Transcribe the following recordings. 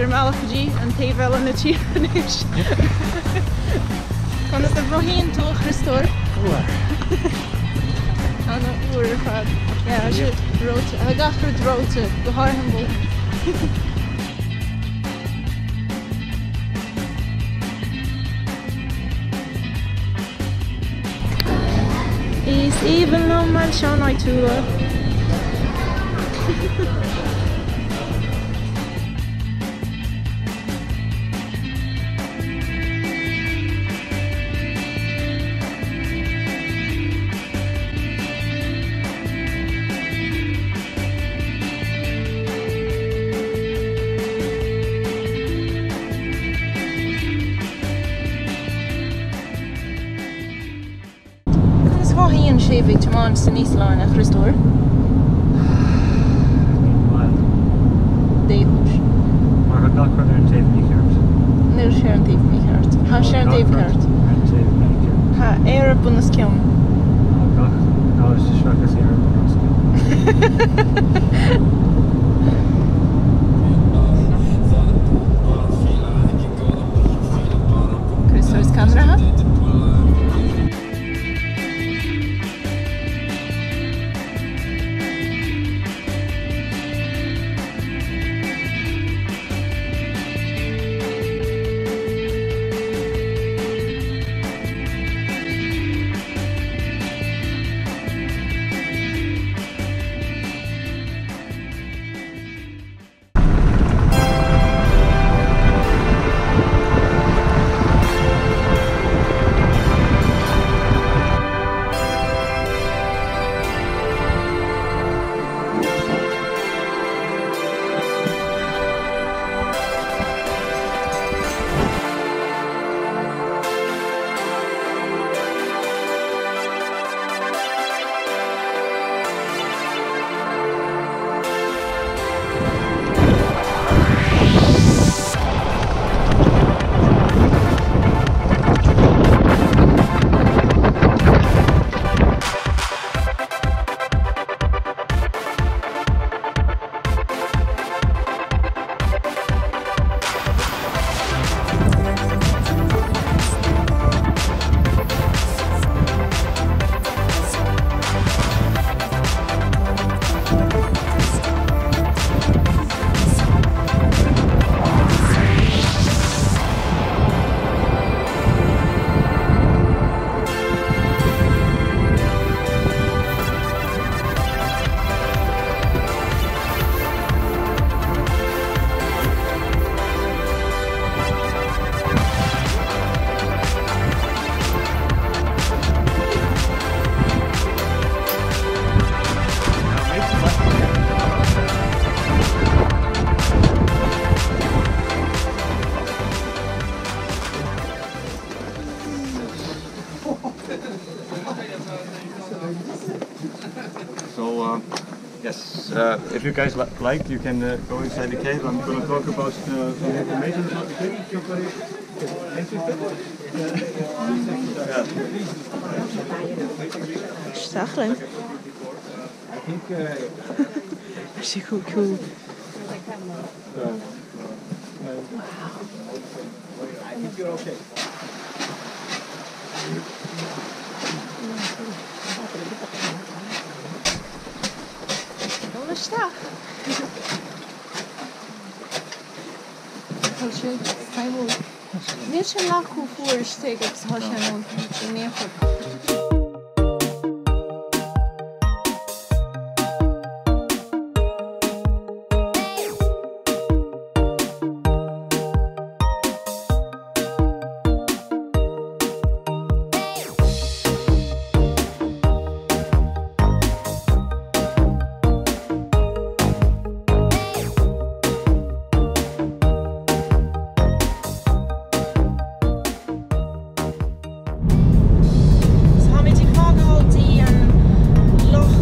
ar an mbealach go dtí an taobh eile na tíre anois. Conas a mhothaíonn tú, a Chriostóir? Fuar. An-fhuar ar fad. Yeah, tá sé reoite. Tá gach rud reoite, go háirithe an bóthar. Is aoibhinn liom ailseáin áitiúla. Conas a mhothaíonn sé bheith ag tiomáint san Íoslainn, a Chriostóir? Níl maill. Dé chúis. Mar tá gach rud ar an taobh mícheart. Níl sé ar an taobh mícheart. Tá sé ar an taobh ceart. Ar an taobh mícheart. Tá Éire bunoscionn. Tá gach áit seachas Éire bunoscionn. Criostóir scanraithe? So uh, yes, uh, if you guys li like, you can uh, go inside the cave. I'm going to talk about uh, some information about the cave. If somebody is interested. Yeah. Isteach linn. Tá sé chomh cool. Dul isteach. Tá sé feidhmiúil. Níl sé leath chomh fuar istigh agus atá sé amuigh in aon chor. So táimid ag fágáil dtí an loch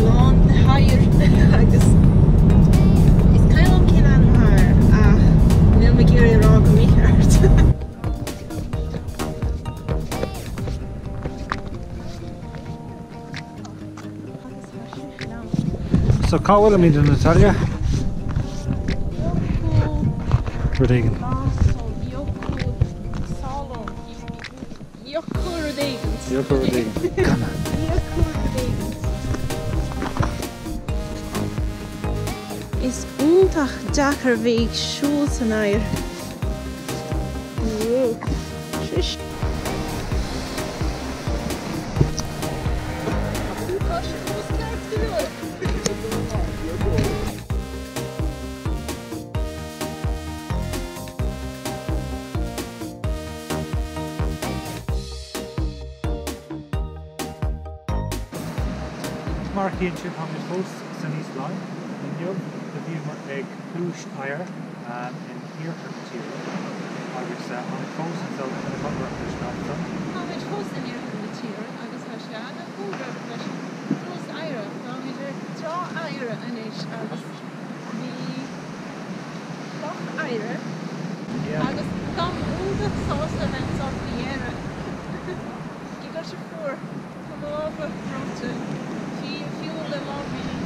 lán de oighear agus is cuma liom cén ainm atá air ach níl mé ag iarraidh a rá go mícheart. So cá bhfuilimid, a Natalia? Rud éigin. Yoko rud éigin. Yoko rud éigin. Yoko rud éigin. Is iontach deacair bheith ag siúl san oighear. Tá sé fós ceart go leor. Mar a chíonn sibh táimid fós san Íoslainn. Inniu do bhíomar ag Pluais Oighir in iarthar na tíre agus táimid fós anseo ina chóngarach leis an áit seo. Táimid fós in iarthar na tíre agus tá sé ana-chóngarach leis an bPluais Oighir. Táimid ar trá oighir anois agus bhí loch oighir agus táim iontach sásta a bheith anseo faoi dheireadh. Cé go bhfuil sé fuar, tá mo lámha breoite, fiú le lámhainní.